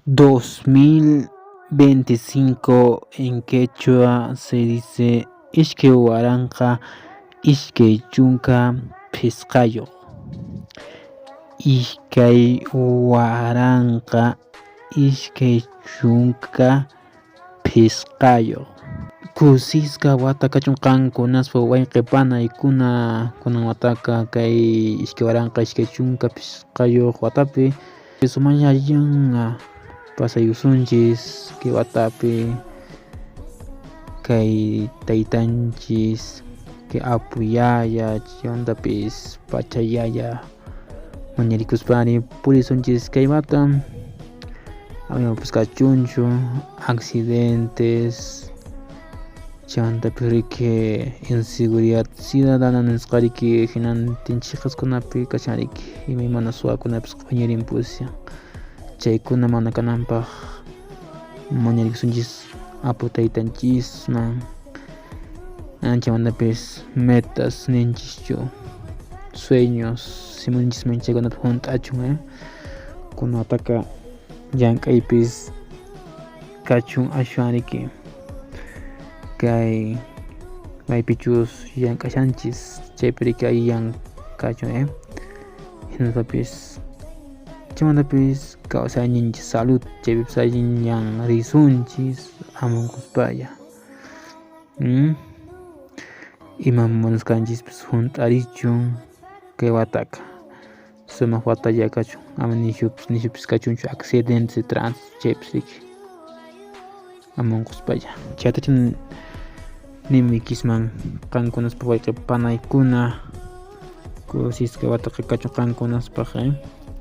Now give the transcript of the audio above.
2025 en quechua se dice 2025, 2025. Kusisqa wata kachun qankunaspa wayqe panaykuna kunan wataka kay 2025 watapi sumallallan pasayusunchis kay watapi kay taytanchis kay apu yaya chaymantapis pacha yaya mañarikuspari purisunchis kay wata amapas kachunchu accidentes chaymantapis riki inseguridad ciudadana nisqa riki hinantin chiqaskunapi kashan riki imaymana suwakunapis q'uñirimpushan chaykuna mana kananpaq mañarikusunchis apu taytanchisman chaymantapis metas ninchischu sueños simunchisman chaykunata hunt'achun kunan wataka llank'aypis kachun ashwan riki kay maypichus llank'ashanchis chaypi riki allillan kachun hinaspapis chaymantapis kawsayninchis salud chaypipis allillan risunchis ama unquspalla ima munasqanchispis hunt'arichun kay wataka sumaq watalla kachun ama nishupis kachunchu accidentes de tránsito chaypis riki ama unquspalla chaytacha nimuykisman qankunaspaq wayqe panaykuna kusisqa wataqa kachun qankunaspaq.